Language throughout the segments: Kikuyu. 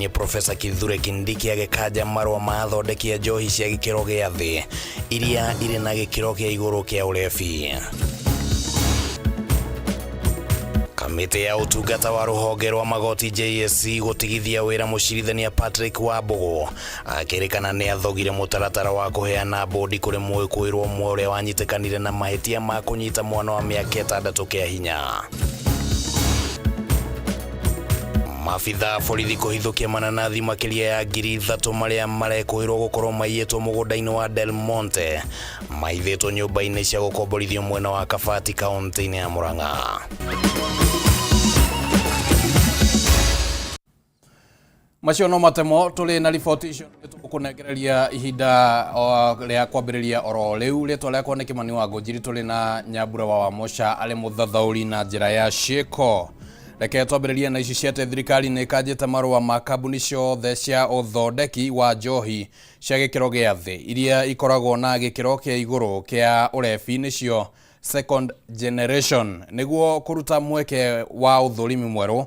Nĩ Profesa Kithure Kindiki agĩkanja marũa ma athondeki a njohi cia gĩkĩro gĩa thĩ iria irĩ na gĩkĩro kĩa igũrũ kĩa ũrebi. Kamĩtĩ ya ũtungata wa rũhonge rwa magoti JSC gũtigithia wĩra mũcirithania Patrick Wambũgũ akĩrĩkana nĩ athogire mũtaratara wa kũheana bũndi kũrĩ mwĩkũĩrwo ũmwe ũrĩa wanyitĩkanire na mahĩtia ma kũnyita mwana wa mĩaka 6 kĩa hinya. Maabitha a borithi kũhithũkia mananathi makĩria ya 3,000 marĩa marekũĩrwo gũkorwo maiyĩtwo mũgũnda-inĩ wa Del Monte maithĩtwo nyũmba-inĩ cia gũkomborithio mwena wa Kabati kaunti-inĩ ya Murang'a. Macio no matemo tũrĩ na riboti icio tũkũnengereria ihinda rĩa kwambĩrĩria oro rĩu. Rĩtwa rĩakwa nĩ Kĩmani wa Ngũnjiri, tũrĩ na Nyambura wa Wamũca arĩ mũthathaũri na njĩra ya ciĩko. Reke twambĩrĩrie na ici cia atĩ thirikari nĩ ĩkanjĩte marũa ma kambuni ciothe cia ũthondeki wa njohi cia gĩkĩro gĩa thĩ iria ikoragwo na gĩkĩro kĩa igũrũ kĩa ũrebi nĩcio second generation nĩguo kũruta mweke wa ũthũrimi mwerũ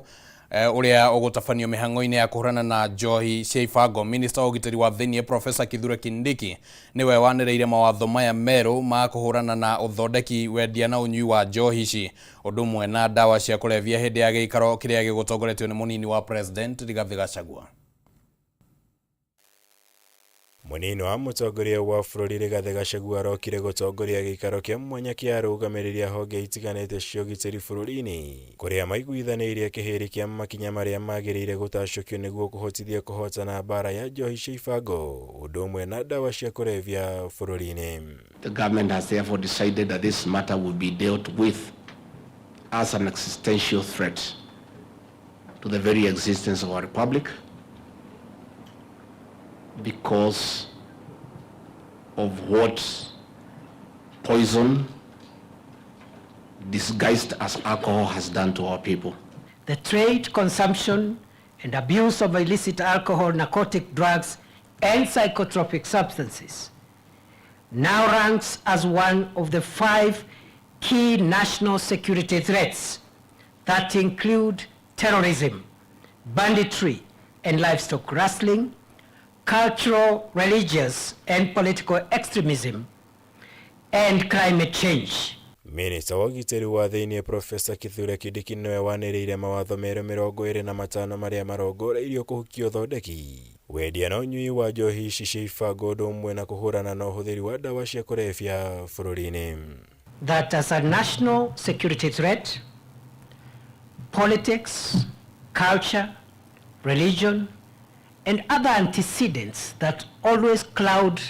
ũrĩa ũgũtabanio mĩhang'o-inĩ ya kũhũrana na njohi cia ibango. Minista wa ũgitĩri wa thĩinĩ Profesa Kithure Kindiki nĩwe wanĩrĩire mawatho maya merũ ma kũhũrana na ũthondeki, wendia na ũnyui wa njohi ici ũndũ ũmwe na ndawa cia kũrebia hĩndĩ ya gĩikaro kĩrĩa gĩgũtongoretio nĩ mũnini wa President Rigathi Gachagua. Mũnini wa mũtongoria wa bũrũri Rigathĩ Gachagua arokire gũtongoria gĩikaro kĩa mwanya kĩa arũgamĩrĩri a honge itiganĩte cia ũgitĩri bũrũri-inĩ kũrĩa maiguithanĩirie kĩhĩri kĩa makinya marĩa magĩrĩire gũtacũkio nĩguo kũhotithia kũhotana mbara ya njohi cia ibango ũndũ ũmwe na ndawa cia kũrebia bũrũri-inĩ. The government has therefore decided that this matter will be dealt with as an existential threat to the very existence of our republic because of what poison disguised as alcohol has done to our people. The trade, consumption, and abuse of illicit alcohol, narcotic drugs, and psychotropic substances now ranks as one of the 5 key national security threats that include terrorism, banditry, and livestock rustling, cultural, religious, and political extremism, and climate change. Minista wa ũgitĩri wa thĩinĩ Profesa Kithure Kindiki nĩwe wanĩrĩire mawatho merũ 25 marĩa marongoreirio kũhukia ũthondeki, wendia na ũnyui wa njohi ici cia ibango ũndũ ũmwe na kũhũrana na ũhũthĩri wa ndawa cia kũrebia bũrũri-inĩ. That as a national security threat, politics, culture, religion, and other antecedents that always cloud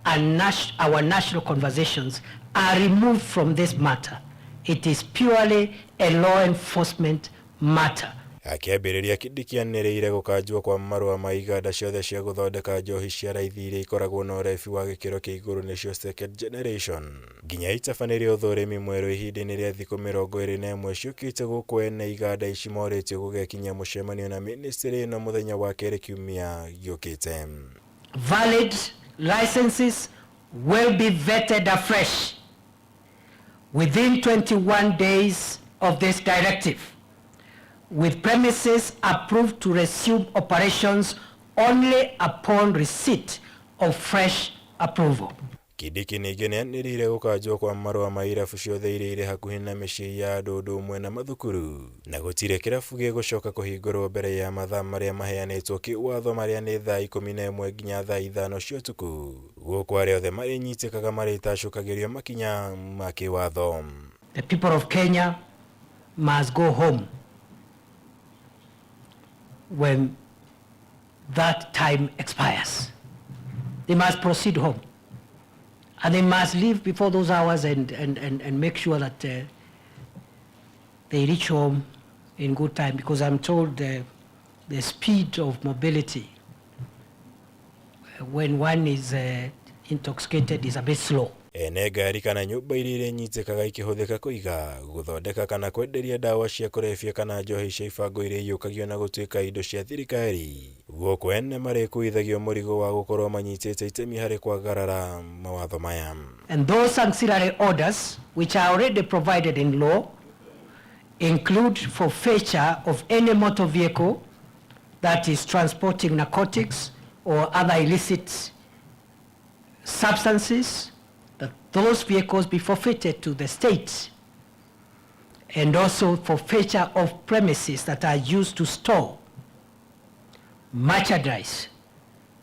our national conversations are removed from this matter. It is purely a law enforcement matter. Akĩambĩrĩria Kindiki anĩrĩire gũkanjwo kwa marũa ma iganda ciothe cia gũthondeka njohi cia raithi iria ikoragwo na ũrebi wa gĩkĩro kĩa igũrũ nĩcio second generation nginya itabanĩrio ũthũrimi mwerũ ihinda-inĩ rĩa thikũ 21 ciũkĩte gũkũ ene iganda ici morĩtio gũgekinyia mũcemanio na ministry ĩno mũthenya wa kerĩ kiumia gĩũkĩte. Valid licenses will be vetted afresh within 21 days of this directive, with premises approved to resume operations only upon receipt of fresh approval. Kindiki ningĩ nĩanĩrĩire gũkanjwo kwa marũa ma irabu ciothe iria irĩ hakuhĩ na mĩciĩ ya andũ ũndũ ũmwe na mathukuru na gũtirĩ kĩrabu gĩgũcoka kũhingũrwo mbere ya mathaa marĩa maheanĩtwo kĩwatho marĩa nĩ thaa 11 nginya thaa 5 cia ũtukũ gũkũ arĩa othe marĩnyitĩkaga marĩtacũkagĩrio makinya ma kĩwatho. The people of Kenya must go home when that time expires. They must proceed home. And they must leave before those hours and make sure that they reach home in good time, because I'm told the speed of mobility when one is intoxicated is a bit slow. Ene ngari kana nyũmba iria irenyitĩkaga ikĩhũthĩka kũiga, gũthondeka kana kwenderia ndawa cia kũrebia kana njohi cia ibango iria iyũkagio na gũtuĩka indo cia thirikari gũkũ ene marĩkuithagio mũrigo wa gũkorwo manyitĩte itemi harĩ kwagarara mawatho maya. And those ancillary orders which are already provided in law include forfeiture of any motor vehicle that is transporting narcotics or other illicit substances, that those vehicles be forfeited to the state, and also forfeiture of premises that are used to store merchandise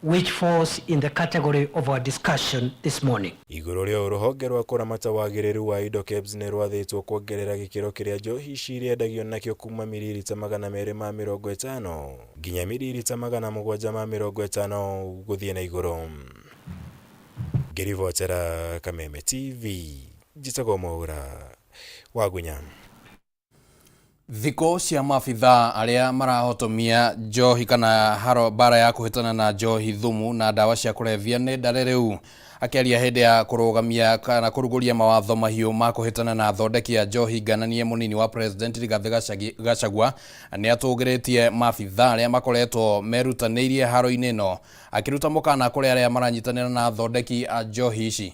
which falls in the category of our discussion this morning. Igũrũ rĩa ũũ, rũhonge rwa kũramata wagĩrĩru wa indo KEBS nĩ rwathĩtwo kuongerera gĩkĩro kĩrĩa njohi ici irĩendagio nakĩo kuma miririta 250 nginya miririta 750 gũthiĩ na igũrũ. Ngĩribotera Kameme TV, njĩtagwo Mwaura Wagunya. Thikũ cia maabithaa arĩa marahotomia njohi kana haro bara ya kũhĩtana na njohi thumu na ndawa cia kũrebia nĩ ndare rĩu. Akĩaria hĩndĩ ya kũrũgamia kana kũrugũria mawatho mahiũ ma kũhĩtana na athondeki a njohi ngananie, mũnini wa president Rigathĩ Gachagua nĩ atũgĩrĩtie maabithaa arĩa makoretwo merutanĩirie haro-inĩ ĩno, akĩruta mũkana kũrĩ arĩa maranyitanĩra na athondeki a njohi ici.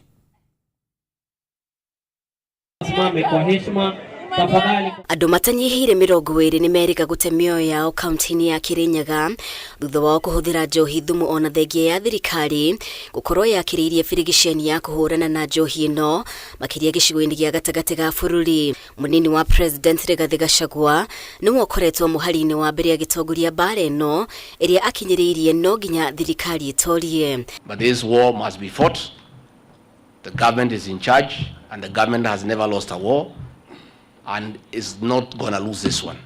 Simame kwa heshima tafadhali. Andũ matanyihĩire 20 nĩ merĩga gũte mĩoyo yao kaunti-inĩ ya Kirinyaga thutha wao kũhũthĩra njohi thumu ona thengia ya thirikari gũkorwo yakĩrĩirie birigiceni ya kũhũrana na njohi ĩno makĩria gĩcigo-inĩ gĩa gatagatĩ ga bũrũri. Mũnini wa president Rigathĩ Gachagua nĩwe ũkoretwo mũhari-inĩ wa mbere agĩtongoria mbara ĩno ĩrĩa akinyĩrĩirie no nginya thirikari ĩtorie. But this war must be fought. The government is in charge, and the government has never lost a war and is not going to lose this one.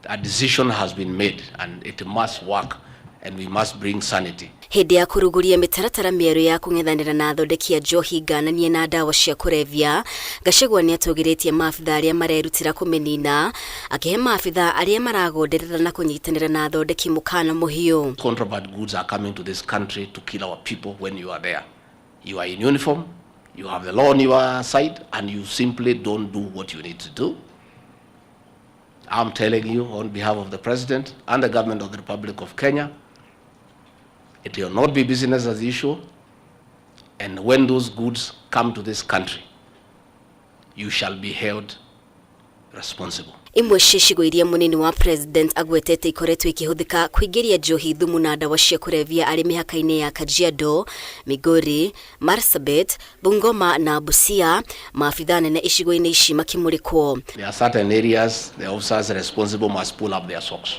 A decision has been made and it must work, and we must bring sanity. Hĩndĩ ya kũrugũria mĩtaratara mĩerũ ya kũng'ethanĩra na athondeki a njohi ngananie na ndawa cia kũrebia, Gachagua nĩ atũgĩrĩtie maabithaa arĩa marerutĩra kũmĩnina, akĩhe maabithaa arĩa maragonderera na kũnyitanĩra na athondeki mũkana mũhiũ. Contraband goods are coming to this country to kill our people when you are there. You are in uniform, you have the law on your side, and you simply don't do what you need to do. I'm telling you on behalf of the President and the government of the Republic of Kenya, it will not be business as usual. And when those goods come to this country, you shall be held responsible. Imwe cia icigo iria mũnini wa president agwetete ikoretwo ikĩhũthĩka kũingĩria njohi thumu na ndawa cia kũrebia arĩ mĩhaka-inĩ ya Kajiado, Migori, Marsabit, Bungoma na Busia, maabithaa nene icigo-inĩ ici makĩmũrĩkwo. There are certain areas the officers responsible must pull up their socks.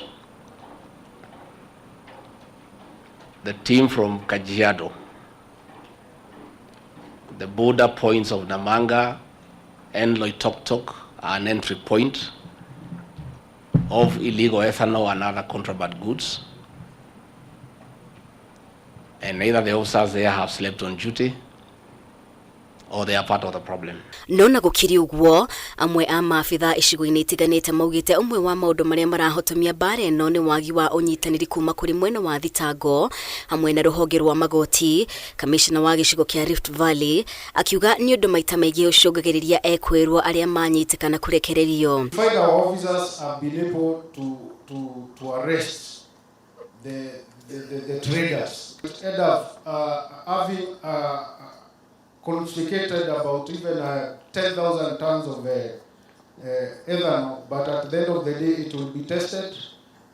The team from Kajiado, the border points of Namanga and Loitoktok are an entry point of illegal ethanol and other contraband goods. And either the officers there have slept on duty or they are part of the problem. No na gũkĩrĩ ũguo, amwe a maabithaa icigo-inĩ itiganĩte maugĩte ũmwe wa maũndũ marĩa marahotomia mbara ĩno nĩ wagi wa ũnyitanĩri kuma kũrĩ mwena wa thitango hamwe na rũhonge rwa magoti. Kamishna wa gĩcigo kĩa Rift Valley akiuga nĩ ũndũ maita maingĩ ũcũngagĩrĩria ekwĩrwo arĩa manyitĩkana kũrekererio. Find our officers have been able to arrest the traders. End up having confiscated about even 10,000 tons of ethanol, but at the end of the day it will be tested,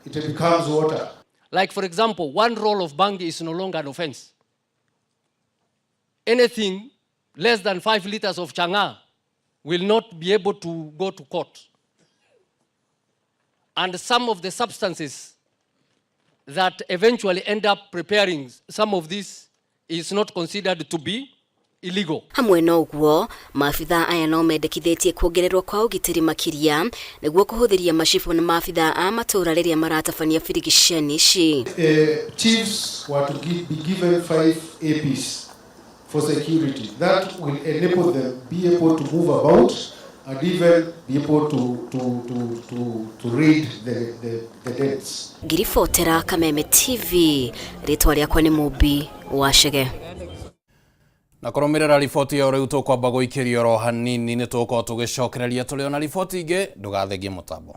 it becomes water. Like for example, one roll of bangi is no longer an offense. Anything less than 5 liters of chang'aa will not be able to go to court. And some of the substances that eventually end up preparing some of this is not considered to be illegal. Hamwe na ũguo, maabithaa aya no mendekithĩtie kuongererwo kwa ũgitĩri makĩria nĩguo kũhũthĩria macibũ na maabithaa a matũũra rĩrĩa maratabania birigiceni ici. Chiefs were to be given 5 APs for security. That will enable them be able to move about and even be able to read the dates. Ngiribotera Kameme TV, rĩtwa rĩakwa nĩ Mũmbi wa Chege. Na kũrũmĩrĩra riboti ĩyo rĩu tũkwamba gũikĩrio oro hanini nĩ tũgũkorwo tũgĩcokereria tũrĩ ona riboti ingĩ, ndũgathengie mũtambo.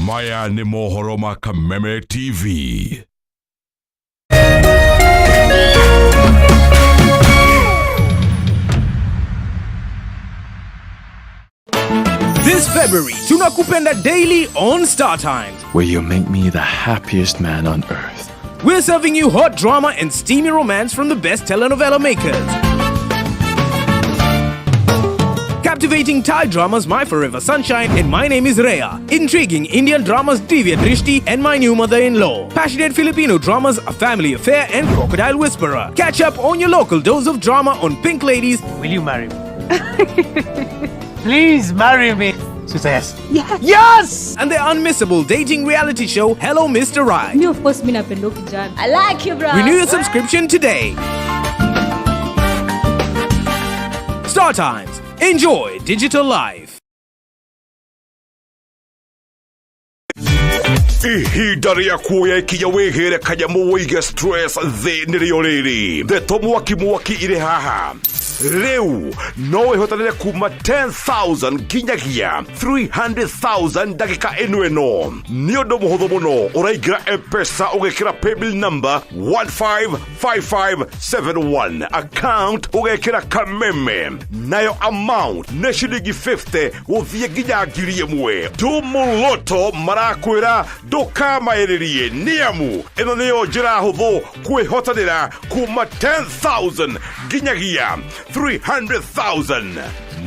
Maya nĩ mohoro ma Kameme TV. This February, Tunakupenda Daily on Star Times. Where you make me the happiest man on earth. We're serving you hot drama and steamy romance from the best telenovela makers. Captivating Thai dramas My Forever Sunshine and My Name is Rhea. Intriguing Indian dramas Divya Drishti and My New Mother-in-Law. Passionate Filipino dramas A Family Affair and Crocodile Whisperer. Catch up on your local dose of drama on Pink Ladies. Will you marry me? Please marry me. She says yes. Yes! And the unmissable dating reality show Hello Mr. Right. Me of course mi napenda kijana. I like you bro. Renew your subscription today. Star Times. Enjoy digital life. Ihinda rĩa kuoya ikinya wĩhĩre kanyamũ wĩige stress thĩ nĩrĩo rĩrĩ ndeto mwaki mwaki irĩ haha rĩu no wĩhotanĩre kuma 10,000 nginyagia 300,000 ndagĩka ĩno ĩno nĩ ũndũ mũhũthũ mũno ũraingĩra mpesa ũgekĩra paybill number 155571 account ũgekĩra kameme nayo amount nĩ ciringi 50 gũthiĩ nginya 1,000 tumũloto marakwĩra ndũkamaĩrĩrie nĩamu ĩno nĩyo njĩra hũthũ kwĩhotanĩra kuma 10,000 nginyagia 300,000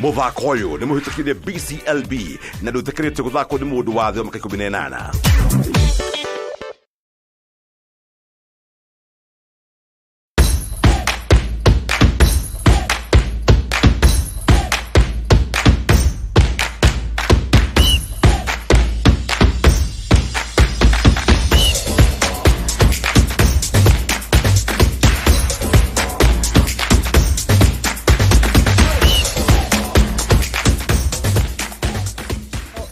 mũthako ũyũ nĩ mũhĩtũkire BCLB na ndũĩtĩkĩrĩtio gũthakwo nĩ mũndũ wa thĩ wa mĩaka 18.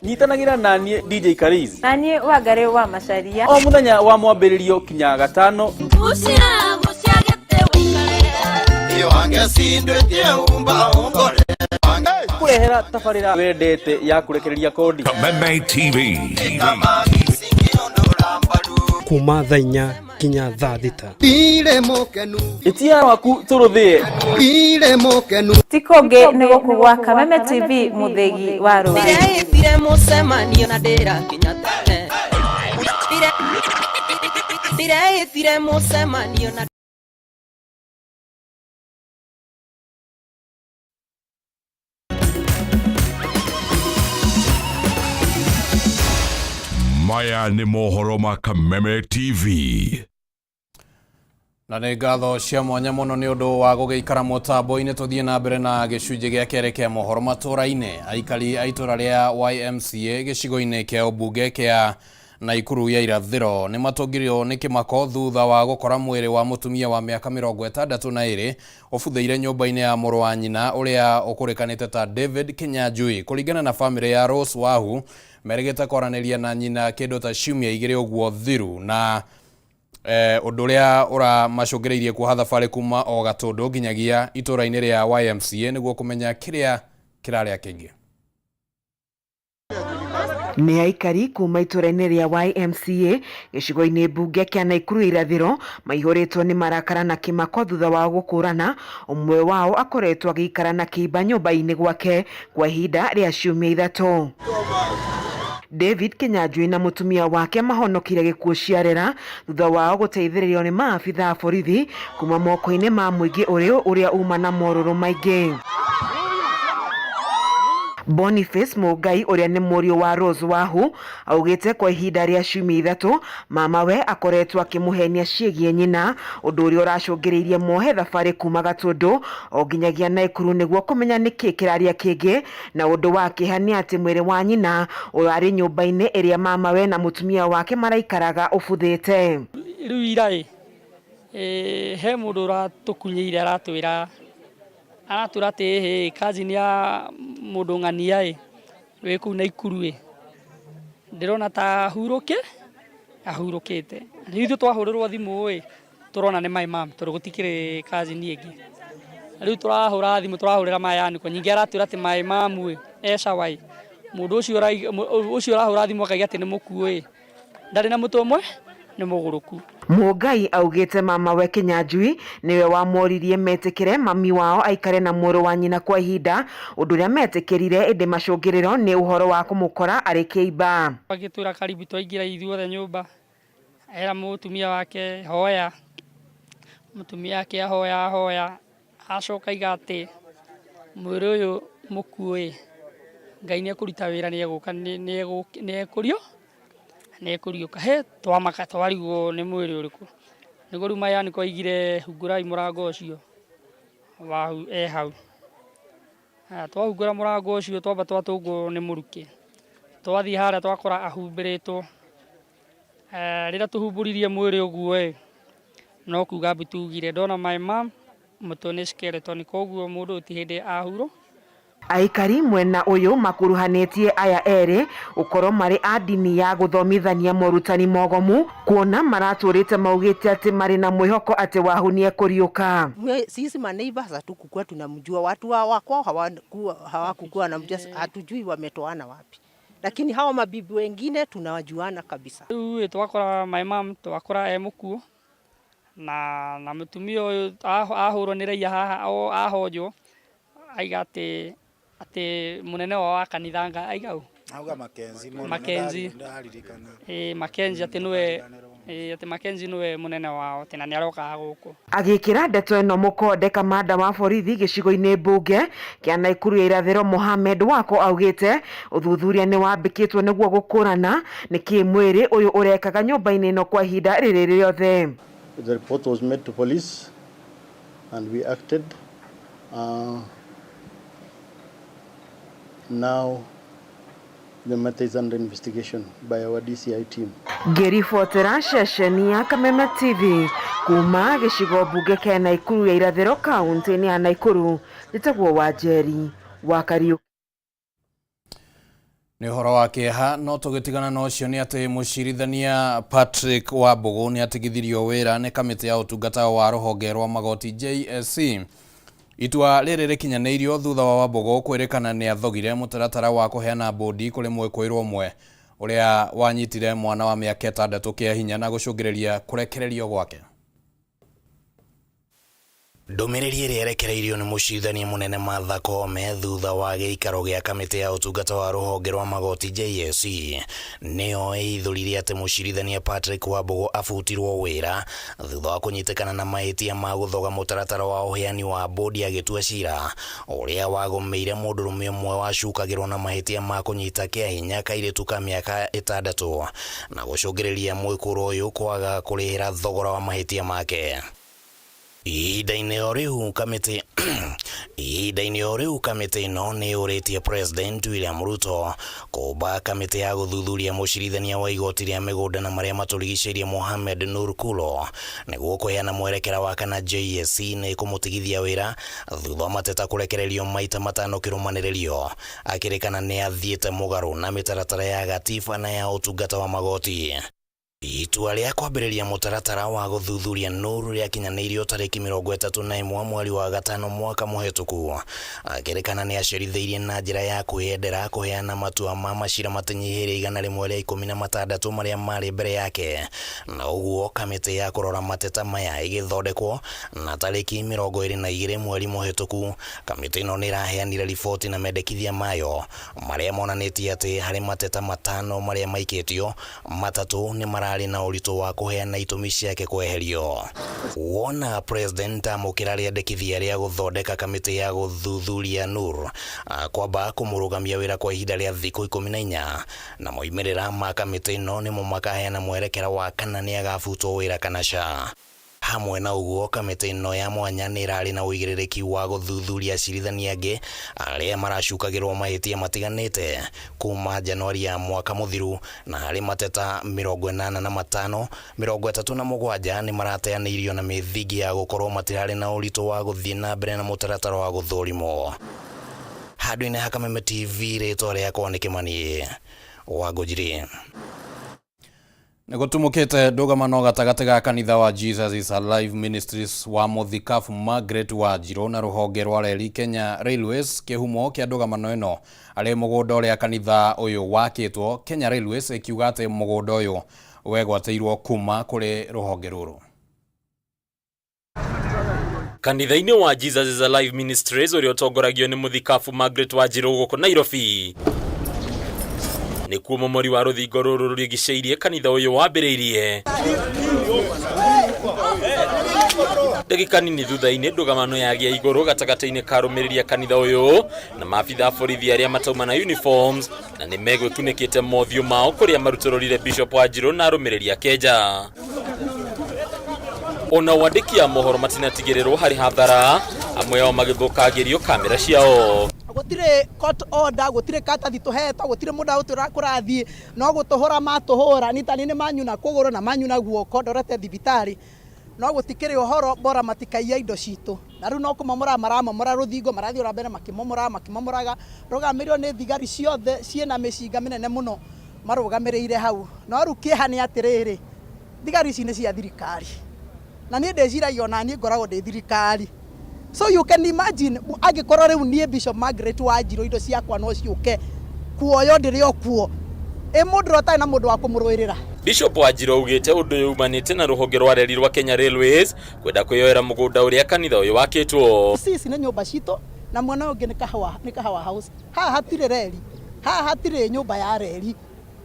Nyitanagĩra naniĩ DJ Kariz na niĩ Wangari wa Macharia o mũthenya wa mwambĩrĩrio kinya gatano. Kũrehera tabarĩra wendete ya kũrekereria kodi. Kameme TV. Kuma thaa inya nginya thaa thita. Ĩtia waku tũrũthĩe. Ti kũngĩ nĩ gũkũ gwa Kameme TV mũthĩgi wa rũrĩrĩ. Ndĩreĩtire mũcemanio na ndĩrakinya tene. Ndĩreĩtire mũcemanio na Maya nĩ mohoro ma Kameme TV. Na nĩ ngatho cia mwanya mũno nĩ ũndũ wa gũgĩikara mũtambo-inĩ. Tũthiĩ na mbere na gĩcunjĩ gĩa kerĩ kĩa mohoro matũra-inĩ. Aikari a itũra rĩa YMCA gĩcigo-inĩ kĩa ũmbunge kĩa Naikuru ya irathĩro nĩ matũngirio nĩ kĩmako thutha wa gũkora mwĩrĩ wa mũtumia wa mĩaka 62 ũbuthĩire nyũmba-inĩ ya mũrũ wa nyina ũrĩa ũkũrĩkanĩte ta David Kinyanjui. Kũringana na bamĩrĩ ya Rose Wahu, merĩgĩte kwaranĩria na nyina kĩndũ ta ciumia igĩrĩ ũguo thiru na ũndũ ũrĩa ũramacũngĩrĩirie kuoha thabarĩ kuma o Gatũndũ nginyagia itũra-inĩ rĩa YMCA nĩguo kũmenya kĩrĩa kĩrarĩa kĩngĩ. Nĩ aikari kuma itũra-inĩ rĩa YMCA gĩcigo-inĩ mbunge kĩa Naikuru irathĩro maihũrĩtwo nĩ marakara na kĩmako thutha wa gũkũrana ũmwe wao akoretwo agĩikara na kĩimba nyũmba-inĩ gwake kwa ihinda rĩa ciumia ithatũ. David Kinyanjui na mũtumia wake mahonokire gĩkuũ ciarera thutha wao gũteithĩrĩrio nĩ maabitha a borithi kuma moko-inĩ ma mũingĩ ũrĩa uma na morũrũ maingĩ. Boniface Mũngai ũrĩa nĩ mũriũ wa Rose Wahu augĩte kwa ihinda rĩa ciumia ithatũ mamawe akoretwo akĩmũhenia ciĩgiĩ nyina ũndũ ũrĩa ũracũngĩrĩirie mohe thabarĩ kuma Gatũndũ o nginyagia Naikuru nĩguo kũmenya nĩkĩ kĩraria kĩngĩ na ũndũ wa kĩeha nĩ atĩ mwĩrĩ wa nyina ũrarĩ nyũmba-inĩ ĩrĩa mamawe na mũtumia wake maraikaraga ũbuthĩte. Rĩu ira ĩ he mũndũ ũratũkunyĩire aratwĩra aratwĩra atĩ ĩhĩ cousin ya mũndũ ng'ania ĩ wĩ kũu Naikuru ĩ ndĩrona ta ahurũke ahurũkĩte. Rĩu ithuĩ twahũrĩrwo thimũ ĩ tũrona nĩ my mom tondũ gũtikĩrĩ cousin ĩngĩ. Rĩu tũrahũra thimũ tũrahũrĩra my uncle ningĩ aratwĩra atĩ my mom ĩ e sawa ĩ mũndũ ũcio ũcio ũrahũra thimũ akauga atĩ nĩ mũkuũ ĩ ndarĩ na mũtwe ũmwe Nĩ mũgũrũku. Mũngai augĩte mamawe Kĩnyanjui nĩwe wamoririe metĩkĩre mami wao aikare na mũrũ wa nyina kwa ihinda, ũndũ ũrĩa metĩkĩrire ĩndĩ macũngĩrĩro nĩ ũhoro wa kũmũkora arĩ kĩimba. Agĩtwĩra karibu twaingĩra ithuothe nyũmba, era mũtumia wake hoya, mũtumia wake ahoya ahoya, acoka aiga atĩ mwĩrĩ ũyũ mũkuũ ĩ, Ngai nĩ ekũruta wĩra nĩ egũka nĩ ekũrio nĩ ekũriũka. Hĩ twamaka twarigwo nĩ mwĩrĩ ũrĩkũ. Nĩguo rĩu Mayaniko aigire hungũrai mũrango ũcio wa e hau. Twahungũra mũrango ũcio twamba twatũngwo nĩ mũrukĩ. Twathiĩ harĩa twakora ahumbĩrĩtwo. Rĩrĩa tũhumbũririe mwĩrĩ ũguo ĩ, no kuga mbu tugire. Ndona my mum mũtwe nĩ skeleton koguo mũndũ ũyũ ti hĩndĩ ahurũ. Aikari mwena ũyũ makuruhanĩtie aya erĩ gũkorwo marĩ a ndini ya gũthomithania morutani mogomu kuona maratũrĩte maugĩte atĩ marĩ na mwĩhoko atĩ Wahu nĩekũriũka. Sisi maneighbors hatukukuwa tunamjua, watu wa kwao hawakukuwa wanamjua, hatujui wametoana wapi, lakini hawa mabibi wengine tunawajuana kabisa. Rĩu ĩ twakora my mum twakora e mũkuũ na mũtumia ũyũ ahũrwo nĩ raia haha ahonjwo aiga atĩ atĩ mũnene wao wa kanitha nga aiga ũ? Auga Mackenzie mũno. Mackenzie. Ndaririkana. Ĩĩ Mackenzie atĩ nĩwe, ĩĩ atĩ Mackenzie nĩwe mũnene wao atĩ na nĩ arokaga gũkũ. Agĩkĩra ndeto ĩno mũkonde kamanda wa borithi gĩcigo-inĩ mbunge kĩa Naikuru ya irathĩro Mohamed Wako augĩte ũthuthuria nĩ wambĩkĩtwo nĩguo gũkũrana nĩkĩ mwĩrĩ ũyũ ũrekaga nyũmba-inĩ ĩno kwa ihinda rĩrĩ rĩothe. The report was made to police and we acted. Now the matter is under investigation by our DCI team. Ngĩribotera ceceni ya Kameme TV kuma gĩcigo mbunge kĩa Naikuru ya irathĩro kaunti-inĩ ya Naikuru, njĩtagwo Wanjeri wa Kariuki. Nĩ ũhoro wa kĩeha no tũgĩtigana na ũcio nĩ atĩ mũcirithania Patrick Wambũgũ nĩ atigithirio wĩra nĩ kamĩtĩ ya ũtungata wa rũhonge rwa magoti JSC. Itua rĩrĩ rĩkinyanĩirio thutha wa Wambũgũ kwĩrĩkana nĩ athogire mũtaratara wa kũheana bũndi kũrĩ mwĩkũĩrwo ũmwe ũrĩa wanyitire mwana wa mĩaka 6 kĩa hinya na gũcũngĩrĩria kũrekererio gwake. Ndũmĩrĩri ĩrĩa ĩrekereirio nĩ mũcirithania mũnene Martha Koome thutha wa gĩikaro gĩa kamĩtĩ ya ũtungata wa rũhonge rwa magoti JSC nĩyo ĩithũrire atĩ mũcirithania Patrick Wambũgũ abutirwo wĩra thutha wa kũnyitĩkana na mahĩtia ma gũthoga mũtaratara wa ũheani wa bũndi agĩtua cira ũrĩa wagũmĩire mũndũrũme ũmwe wacukagĩrwo na mahĩtia ma kũnyita kĩa hinya kairĩtu ka mĩaka 6 na gũcũngĩrĩria mwĩkũrũ ũyũ kwaga kũrĩhĩra thogora wa mahĩtia make. Ihinda-inĩ o rĩu kamĩtĩ ihinda-inĩ o rĩu kamĩtĩ ĩno nĩ yũrĩtie President William Ruto kũmba kamĩtĩ ya gũthuthuria mũcirithania wa igoti rĩa mĩgũnda na marĩa matũrigicĩirie Mohamed Nur Kulo nĩguo kũheana mwerekera wa kana JSC nĩ ĩkũmũtigithia wĩra thutha wa mateta kũrekererio maita 5 kĩrũmanĩrĩrio akĩrĩkana nĩ athiĩte mũgarũ na mĩtaratara ya gatiba na ya ũtungata wa magoti. Itua rĩa kwambĩrĩria mũtaratara wa gũthuthuria Nuru rĩakinyanĩirio tarĩki 31 mweri wa 5 mwaka mũhĩtũku akĩrĩkana nĩ acerithĩirie na njĩra ya kwĩyendera kũheana matua ma macira matanyihĩire 116 marĩa marĩ mbere yake na ũguo kamĩtĩ ya kũrora mateta maya ĩgĩthondekwo na tarĩki 22 mweri mũhĩtũku kamĩtĩ ĩno nĩ ĩraheanire riboti na mendekithia mayo marĩa monanĩtie atĩ harĩ mateta 5 marĩa maikĩtio 3 nĩ mararĩ na ũritũ wa kũheana itũmi ciake kweherio. Wona President amũkĩra rĩendekithia rĩa gũthondeka kamĩtĩ ya gũthuthuria Nur kwamba kũmũrũgamia wĩra kwa ihinda rĩa thikũ 14 na moimĩrĩra ma kamĩtĩ ĩno nĩmo makaheana mwerekera wa kana nĩ agabutwo wĩra kana ca. Hamwe na ũguo kamĩtĩ ĩno ya mwanya nĩ ĩrarĩ na ũigĩrĩrĩki wa gũthuthuria acirithania angĩ arĩa maracukagĩrwo mahĩtia matiganĩte kuma Januari ya mwaka mũthiru na harĩ mateta 85 37 nĩ marateanĩirio na mĩthingi ya gũkorwo matirarĩ na ũritũ wa gũthiĩ na mbere na mũtaratara wa gũthũrimwo. Handũ-inĩ ha Kameme TV rĩtwa rĩakwa nĩ Kĩmani wa Ngũnjiri. Nĩ gũtumũkĩte ndũgamano gatagatĩ ga kanitha wa Jesus is Alive Ministries wa Mũthikabu Margaret Wanjirũ na rũhonge rwa reri Kenya Railways kĩhumo kĩa ndũgamano ĩno arĩ mũgũnda ũrĩa kanitha ũyũ wakĩtwo. Kenya Railways ĩkiuga atĩ mũgũnda ũyũ Wegwatĩirwo kuma kũrĩ rũhonge rũrũ. Kanitha-inĩ wa Jesus is Alive Ministries ũrĩa ũtongoragio nĩ mũthikabu Margaret Wanjiru gũkũ Nairobi, nĩkuo mũmori wa rũthingo rũrũ rũrigicĩirie kanitha ũyũ wambĩrĩirie. Ndagĩka nini thutha-inĩ, ndũgamano yagĩa igũrũ gatagatĩ-inĩ ka arũmĩrĩri a kanitha ũyũ na maabitha a borithi arĩa matauma na uniforms na nĩ megwĩkunĩkĩte mothiũ mao, kũrĩa marutũrũrire Bishop Wanjiru na arũmĩrĩri ake nja. Ona wandĩki a mohoro matinatigĩrĩrwo harĩ hathara, amwe ao magĩthũkangĩrio kamera ciao. Gũtirĩ court order, gũtirĩ katathi tũhetwo, gũtirĩ mũndũ agũtwĩra kũrathiĩ, no gũtũhũra matũhũra. Nitani nĩ manyuna kũgũrũ na manyuna guoko, ndorete thibitarĩ, no gũtikĩrĩ ũhoro, bora matikaiya indo citũ. Na rĩu no kũmomora maramomora rũthingo, marathiĩ ora mbere makĩmomoraga, makĩmomoraga, rũgamĩrĩirwo nĩ thigari ciothe ciĩna mĩcinga mĩnene mũno marũgamĩrĩire hau. No rĩu kĩeha nĩ atĩrĩrĩ, thigari ici nĩ cia thirikari, na niĩ ndĩciragia ona niĩ ngoragwo ndĩ thirikari. So you can imagine angĩkorwo rĩu niĩ Bishop Margaret Wanjiru indo ciakwa no ciũke kuoywo ndĩrĩ o kuo, ĩ mũndũ ũrĩa ũtarĩ na mũndũ wa kũmũrũĩrĩra? Bishop Wanjiru augĩte ũndũ ũyũ umanĩte na rũhonge rwa reri rwa Kenya Railways kwenda kwĩyoera mũgũnda ũrĩa kanitha ũyũ wakĩtwo. Ici nĩ nyũmba citũ, na mwena ũyũ ũngĩ nĩ kahawa, nĩ kahawa house. Haha hatirĩ reri, haha hatirĩ nyũmba ya reri.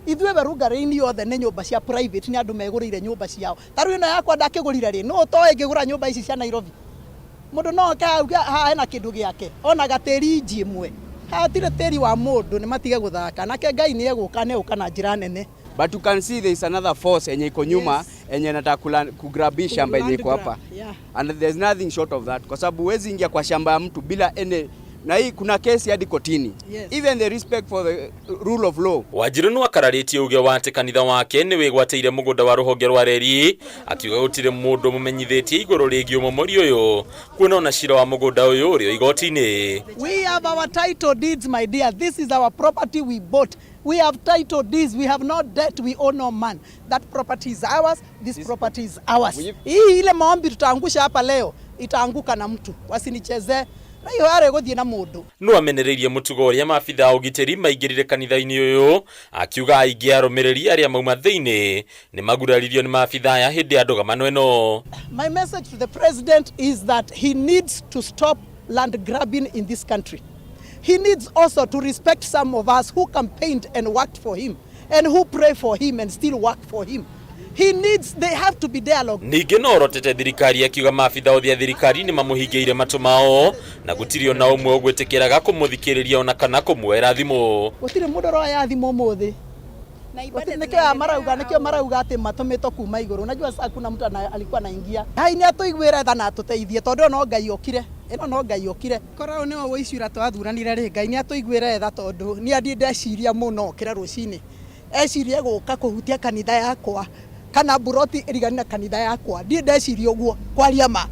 Ithuĩ Werungarĩ-inĩ yothe nĩ nyũmba cia private, nĩ andũ megũrĩire nyũmba ciao. Ta rĩu ĩno yakwa ndakĩgũrire rĩ, nũ ũtoĩ ngĩgũra nyũmba ici cia Nairobi? Mũndũ no oke auge haha hena kĩndũ gĩake, ona gatĩri inji ĩmwe. Haha hatirĩ tĩri wa mũndũ, nĩ matige gũthaka. Nake Ngai nĩ egũka, nĩ egũka na njĩra nene. But you can see there is another force enye iko nyuma, yes, enye inataka kugrab hii shamba yenye iko hapa. Yeah. And there's nothing short of that. Kwa sababu huwezi ingia kwa shamba ya mtu bila ene, na hii kuna kesi hadi kotini. Yes. Even the respect for the rule of law. Wanjiru nĩ akararĩtie uge wa atĩ kanitha wake nĩ wĩgwatĩire mũgũnda wa rũhonge rwa reri, akiuga gũtirĩ mũndũ mũmenyithĩtie igũrũ rĩgiĩ ũmomori ũyũ, kuona ona cira wa mũgũnda ũyũ ũrĩ o igoti-inĩ. We have our title deeds, my dear. This is our property we bought. We have title deeds. We have no debt. We owe no man. That property is ours. This property is ours. Hii ile maombi tutaangusha hapa leo itaanguka na mtu. Wasinichezee. Na hiyo yare gũthiĩ na mũndũ. No amenereirie mũtugo ũrĩa maabitha a ũgitĩri maingĩrire kanitha-inĩ ũyũ, akiuga aingĩ a arũmĩrĩri arĩa mauma thĩinĩ nĩ maguraririo nĩ maabitha aya hĩndĩ ya ndũgamano ĩno. My message to the president is that he needs to stop land grabbing in this country. He needs also to respect some of us who campaigned and worked for him and who pray for him and still work for him. He needs, they have to be dialogue. Ningĩ no orotete thirikari, akiuga maabitha othe a thirikari nĩ mamũhingĩire matũ mao na gũtirĩ ona ũmwe ũgwĩtĩkĩraga kũmũthikĩrĩria ona kana kũmuoera thimũ. Gũtirĩ mũndũ ũroya thimũ ũmũthĩ. Nĩkĩo marauga, nĩkĩo marauga atĩ matũmĩtwo kuma igũrũ. Unajua sasa kuna mtu alikuwa anaingia. Ngai nĩ atũiguĩre tha na atũteithie, tondũ no Ngai okire. Ĩno no Ngai okire. Korwo nĩwe wũicira twathuranire rĩ, Ngai nĩ atũiguĩre tha, tondũ niĩ ndiĩ ndeciria mũno okĩra rũcinĩ. Ecirie gũka kũhutia kanitha yakwa kana buroti ĩrigani na kanitha yakwa. Ndiĩ ndeciria ũguo, kwaria ma.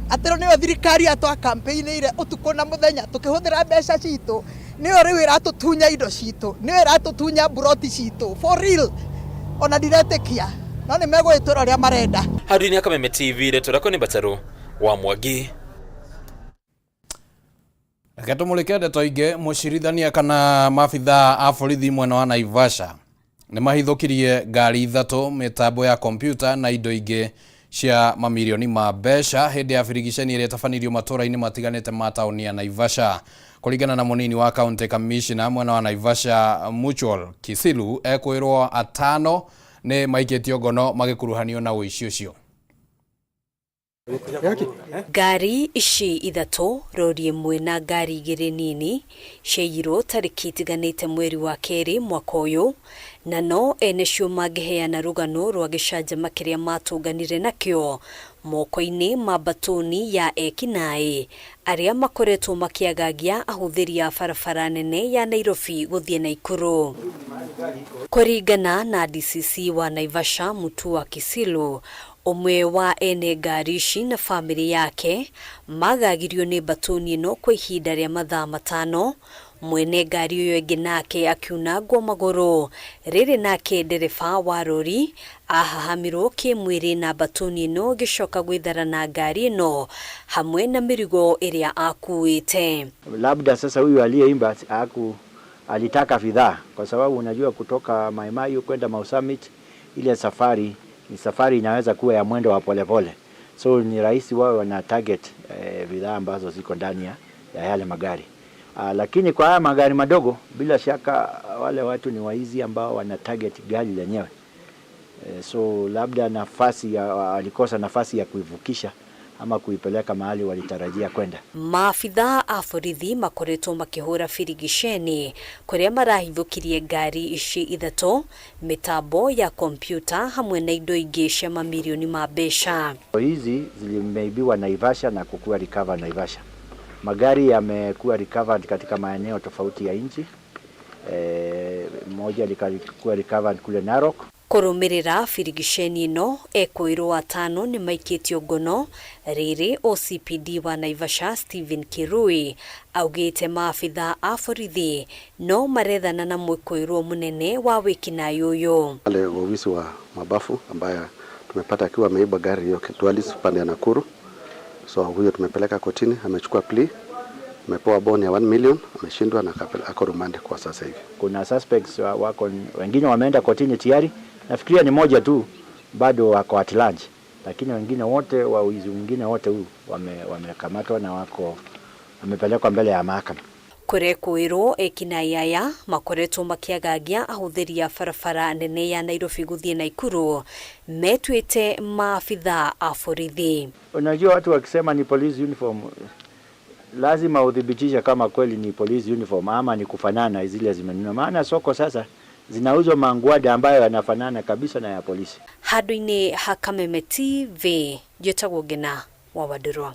Atĩrĩ, nĩyo thirikari ya campaign-ire ũtukũ na mũthenya tũkĩhũthĩra mbeca citũ, nĩyo rĩu ĩratũtunya indo citũ, nĩyo ĩratũtunya buroti citũ. For real, ona ndiretĩkia, no nĩ megũgĩtwĩra ũrĩa marenda. Handũ-inĩ Kameme TV, rĩtwa rĩakwa nĩ Mbatarũ wa Mwangi. Reke tũmũrĩke ndeto ingĩ. Mũcirithania kana maabitha a borithi mwena wa Naivasha nĩ mahithũkirie ngari ithatũ, mĩtambo ya kompyuta na indo ingĩ cia mamirioni ma mbeca hĩndĩ ya birigiceni ĩrĩa ĩtabanirio matũra-inĩ matiganĩte ma taũni ya Naivasha. Kũringana na mũnini wa county commissioner mwena wa Naivasha Mutual Kisilu, ekwĩrwo atano nĩ maikĩtio ngono magĩkuruhanio na ũici ũcio. Ngari ici ithatũ, rori ĩmwe na ngari igĩrĩ nini, ciaiyirwo tarĩki itiganĩte mweri wa kerĩ mwaka ũyũ, na no ene cio mangĩheana rũgano rwa gĩcanjama kĩrĩa matũnganire nakĩo moko-inĩ ma mbatũni ya ekinaĩ arĩa makoretwo makĩagagia ahũthĩri a barabara nene ya Nairobi gũthiĩ Naikuru. Kũringana na DCC wa Naivasha Mutua Kisilu, ũmwe wa ene ngari ici na bamĩrĩ yake magagirio nĩ mbatũni ĩno kwa ihinda rĩa mathaa 5. Mwene ngari ũyũ ĩngĩ nake akiunangwo magũrũ, rĩrĩ nake ndereba wa rori ahahamirwo kĩmwĩrĩ na mbatũni ĩno ĩgĩcoka gwĩthara na ngari ĩno hamwe na mĩrigo ĩrĩa akuĩte. Labda sasa huyu aliyeimba alitaka fidhaa, kwa sababu unajua kutoka Mai Mahiu kwenda Mau Summit Ile safari ni safari inaweza kuwa ya mwendo wa polepole, so ni rahisi wawe wana target bidhaa ambazo ziko ndani ya yale magari. Lakini kwa haya magari madogo, bila shaka wale watu ni waizi ambao wana target gari lenyewe. So labda walikosa nafasi ya kuivukisha ama kuipeleka mahali walitarajia kwenda. Maabithaa a borithi makoretwo makĩhũra birigiceni kũrĩa marahithũkirie ngari ici ithatũ, mĩtambo ya kompyuta hamwe na indo ingĩ cia mamirioni ma mbeca. Hizi zilimeibiwa Naivasha na kukuwa recover Naivasha. Magari yamekuwa recovered katika maeneo tofauti ya nchi. Moja likakuwa recovered kule Narok. Kũrũmĩrĩra birigiceni ĩno ekũĩrwo atano nĩ maikĩtio ngono rĩrĩ OCPD wa Naivasha Stephen Kirui augĩte maabithaa a borithi no marethana na mwĩkũĩrwo mũnene wa wĩkinaĩ ũyũ. Wale wawizi wa mabafu ambaye tumepata akiwa ameiba gari hiyo Dualis pande ya Nakuru. So huyo tumepeleka kotini, amechukua plea, amepewa bond ya 1 million, ameshindwa na ako rumande kwa sasa hivi. Kuna suspects wako wengine wameenda kotini tayari. Nafikiria ni moja tu bado wako at large, lakini wengine wote wawizi wengine wote huu wamekamatwa na wako wamepelekwa mbele ya mahakama. Kũrekwĩrwo ekinaĩ aya makoretwo makĩagagia ahũthĩri a barabara nene ya Nairobi gũthiĩ Naikuru metuĩte maabithaa a borithi. Unajua watu wakisema ni police uniform lazima uthibitishe kama kweli ni police uniform ama ni kufanana zile zimenunua, maana soko sasa zinauzwa mangwada ambayo yanafanana kabisa na ya polisi. Handũ-inĩ ha Kameme TV njĩtagwo Ngina wa Wandũrwa.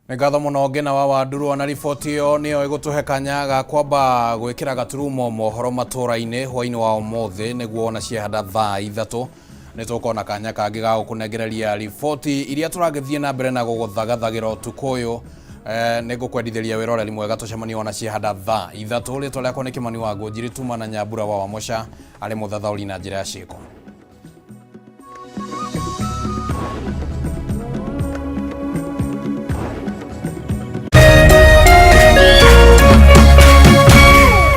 Nĩ ngatho mũno Ngina wa Wandũrwa na riboti ĩyo nĩyo ĩgũtũhe kanya ga kwamba gwĩkĩra gaturumo mohoro matũra-inĩ hwaĩ-inĩ wa ũmũthĩ nĩguo ona ciahanda thaa 3 nĩ tũkona kanya kangĩ ga gũkũnengereria riboti iria tũragĩthiĩ na mbere na gũgũthagathagĩra ũtukũ ũyũ. Nĩ ngũkwendithĩria wĩroreri mwega tũcemanie ona ciahanda thaa 3. Rĩtwa rĩakwa nĩ Kĩmani wa Ngũnjiri tuma na Nyambura wa Wamũca arĩ mũthathaũri na njĩra ya ciĩko.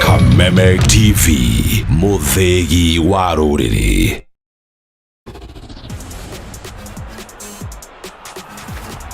Kameme TV, mũthĩgi wa rũrĩrĩ.